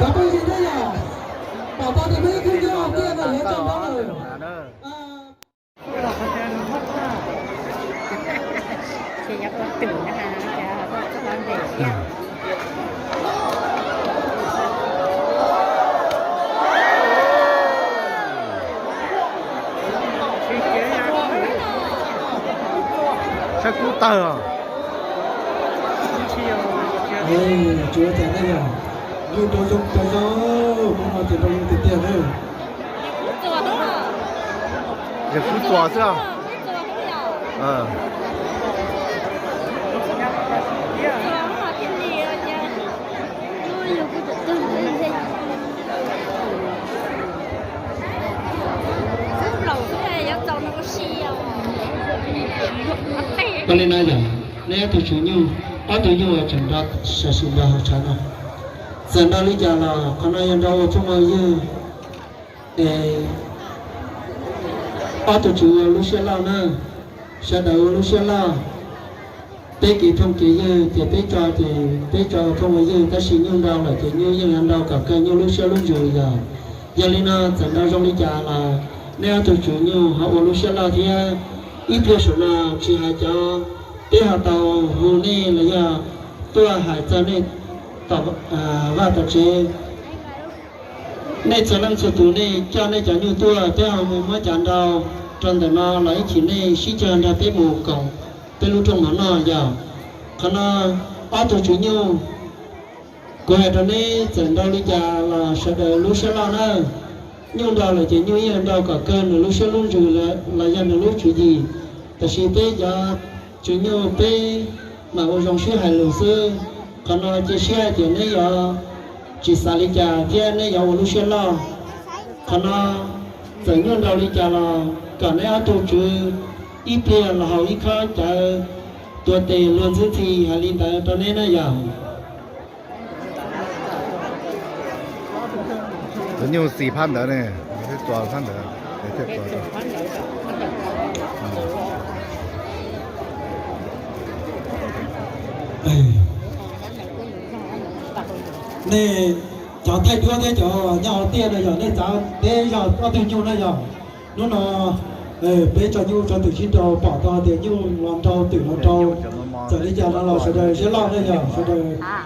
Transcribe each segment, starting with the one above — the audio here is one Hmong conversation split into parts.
Cov phooj ywg thiab yog, pom tau tias muaj ib khub nyuj tiaj no yuav tso nrov lawm. Ces yog ua twm na, ces txog los ntes thiab. Saib kub tawg os. Tsuav tas ne yog, yus rau zoo rau zoo, hnub no ces rau zoo tiag tiag na. Yog kub txuas xwb. Ua li no yog, neb ob tug tswv nyuj, ob tug nyuj tseem nrog sam sim nrog hauv tshav no. Txawm nrog li cas los qhov no yog nrog ua phooj ua ywg. Es ob tug tswv ua lub siab loj na, sawv daws ua lub siab loj. Peb kev phooj kev ywg ces peb tso ces peb tso ua phooj ua ywg, tab sis nyuj nrau lawm ces nyuj yeej yuav nrau kom kawg nyuj lub siab lub ntsws yog. Yog li no txawm nrau zoo li cas los nej ob tug tswv nyuj ho ua lub siab loj thiab. Ib pliag saum no tsis hais cov peb ho tau hu nej los yog tuaj hais txog nej tom vaj tom tsev. Nej txhua leej txhua tus nej coj nej cov nyuj tuaj, peb ho mus muab cav nrau rau ntawm no los ib chim nej sib cog nrog peb mus koom peb lub rooj mov noj yog. Qhov no ob tug tswv nyuj, kuv hais rau neb txawm nrau li cas los sawv daws lub siab loj na. Nyuj nrau lawm ces nyuj yeej nrau kom kawg nws lub siab lub ntsws los yog nws lub tswv yim. Tab sis peb cov tswv nyuj peb mam ua zoo sib hais lus xwb. Qhov no cia siab hais tias neb yuav tsis xav li cas thiab neb yuav ua lub siab loj. Qhov no txawm nyuaj nrau li cas los kom neb ob tug tswv ib pliag los haus ib khob cawv tuav tes luag ntxhi ntxhi hais li ntawd rau neb na yog. Cov nyuj xis phab ntawd ne, thiaj txuas phab ntawd, thiaj txuas rau. Nej cov thaij duab thiab cov nyob hauv tiaj no yog nej txav peb zog ob tug nyuj na yog. Hnub no peb tso nyuj tso twm sib nrau pom tau tias nyuj los nrau twm los nrau, txawm li cas no los sawv daws siab loj na yog sawv daws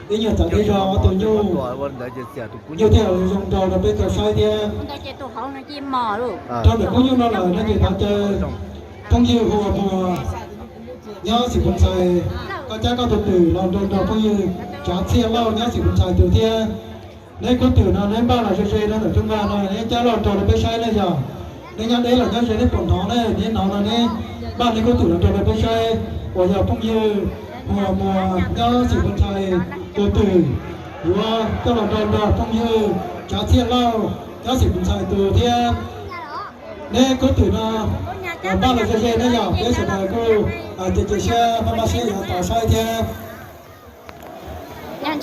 ib nyuag txav peb zog ob tug nyuj. Nyuj thiaj zoo nrau rau peb tau saib thiab. Rau ntawm kub nyuj no lawm no ces thov caw phooj ywg Hu Muas nyob Xim Pus Ntxhais, koj cab koj tus twm los nrau nrog phooj ywg Tsav Txhiaj Lauj nyob Xim Pus Ntxhais tus thiab. Neb kub twm no neb npaj los ze ze rau ntawm rooj vag no neb cab los nrau rau peb saib na yog. Neb nyob deb los nyob ze neb pom hnov ne, neb hnov no neb npaj neb kub twm los nrau rau peb saib uas yog phooj ywg Hu Muas nyob Xim Pus Ntxhais tus twm yuav coj los nrau nrog phooj ywg Tsav Txhiaj Lauj nyob Xim Pus Ntxhais tus thiab. Neb kub twm no npaj los ze ze na yog peb sawv daws kuj cia cia siab maj maj siab yuav tos saib thiab.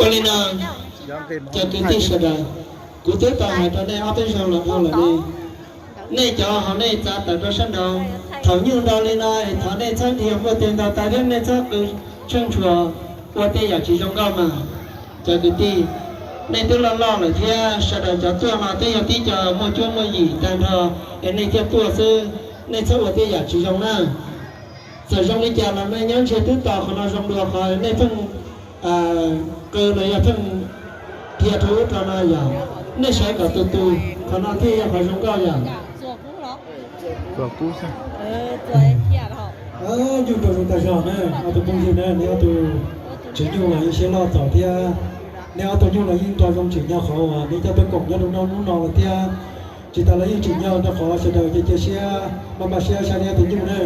Ua li no, cov kwv tij sawv daws, kuv twb tau hais rau nej ob peb zaug los dhau lawm ne. Nej cov hauv nej txav tawm rau sab nraud, thaum nyuj nrau li no es thov nej txhob dhia npuaj teg ntau tas thiab nej txhob qw tsheej tshuas ua tej yam tsis zoo nkauj mas. Cov kwv tij, nej twb loj loj lawm thiab sawv daws cov tuaj no twb yog tib co muaj cuab muaj yim tag nrho es nej thiaj tuaj xwb, nej txhob ua tej yam tsis zoo na. Txawm zoo li cas los nej nyob ntsiag twb tos qhov no zoo dua qhov nej pheej qw los yog pheej dhia rau ub rau no yog, nej saib kom tus tus qhov no thiaj yog qhov zoo nkauj yog. Nyuj nrau zoo tag zog na, ob tug phooj ywg na, neb ob tug tswv nyuj los yeej siab loj txaus thiab. Neb ob tug nyuj los yeej nrau zoo tsim nyog qhov uas neb coj tuaj koom nyob rau hnub no lawm thiab. Tsis tas los yeej tsim nyog rau qhov sawv daws cia cia siab maj maj siab saib neb ob tug nyuj na.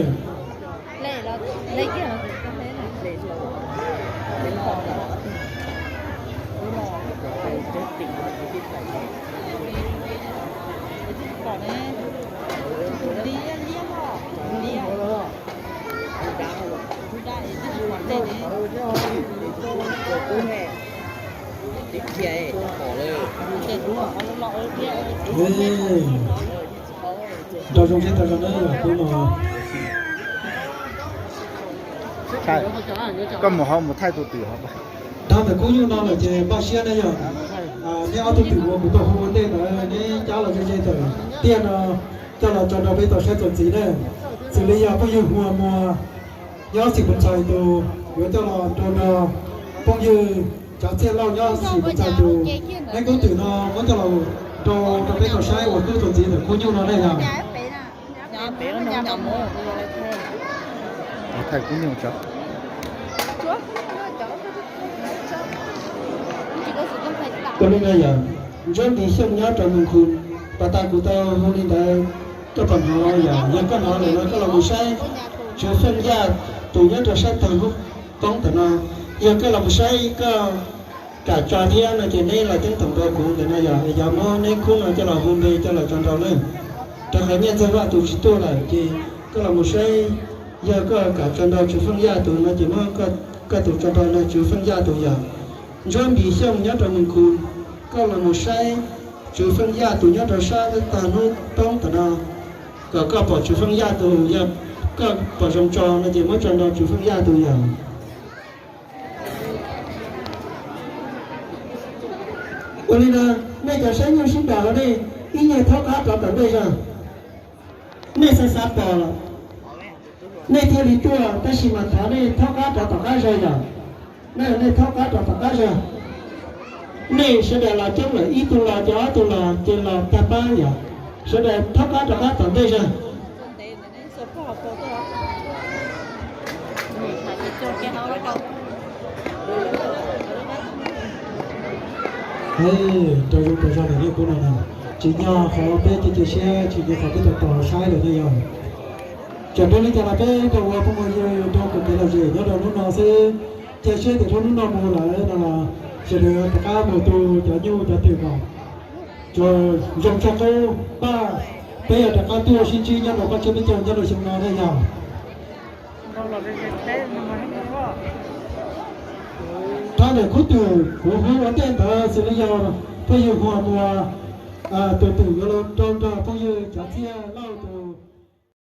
Nrau zoo siab tag zog na yog kub no. Koj mus ho mus thaij tus twm ho. Dhau ntawm kub nyuj no lawm ces npaj siab na yog. Neb ob tug twm uas kuv tau hu ua ntej ntawd neb cab los ze ze tawm tiaj no coj los tso rau peb tau saib txuas ntxiv na. Xws li yog phooj ywg Huas Muas nyob Xeev Khuam Ntxhais tus yuav coj los rau nrog phooj ywg Cov Txiaj Lauj nyob Xeev Khuam Ntxhais tus. Neb kub twm no muab coj los rau rau peb tau saib ua kub txuas ntxiv ntawm khub nyuj no na yog. Ua li no yog Ntsuab Npis Xyooj nyob rau Moos Khus, pas tas kuv tau hu li ntawd, koj puas hnov yog? Yog koj hnov lawm no koj los mus saib Tswv Feej Yaj tus nyob rau sab tag lub poob ntawm no. Yog koj los mus saib koj kam tso thiab no ces neb los teeb toom rau kuv ntawm no yog, yog muab neb khub no coj los hu npe coj los tso nrau na. Rau qhov Nyiaj Ntxawg Vaj tus tsis tuaj lawm ces koj los mus saib, yog koj kam tso nrau Tswv Feej Yaj tus no ces muab koj tus tso nrau no Tswv Feej Yaj tus yog. Ntsuab Npis Xyooj nyob rau Moos Khus, koj los mus saib Tswv Feej Yaj tus nyob rau sab tag hnub poob tam no, kom koj pom Tswv Feej Yaj tus, yog koj pom zoo tso no ces muab tso nrau Tswv Feej Yaj tus yog. Ua li no, nej cov saib nyuj sib nraus no nej ib nyuag thaub qab rov tom ntej zog. Nej xav xav pom los nej thiaj li tuaj, tab sis mas thov nej thaub qab rov tom qab zog yog. Nej, nej thaub qab rov tom qab zog. Nej sawv daws los coob lawm, ib tug los ces ob tug los ces los tag pab yog. Sawv daws thaub qab rov qab tom ntej zog. Rau zoo rau zog ntawm nej pub no na, tsis nyog qhov peb cia cia siab, tsis nyog qhov peb tau tos saib lawm ne yog. Txawm nrog li cas los peb tau ua phooj ua ywg nrog kuv kev lom zem nyob rau hnub no xwb. Cia siab tias rau hnub no mus lawm no los sawv daws rov qab mus tu cov nyuj cov twm kom tsuas zoo tshaj qub paj, peb yuav rov qab tuaj sib ntsib nyob rau qab tsheb peb caug nyob rau xyoo no ne yog. Rau ntawm khub twm kuv hu ua ntej ntawd xws li yog phooj ywg Huas Muas tus twm yuav los rau nrog phooj ywg Cov Txiaj Lauj tus.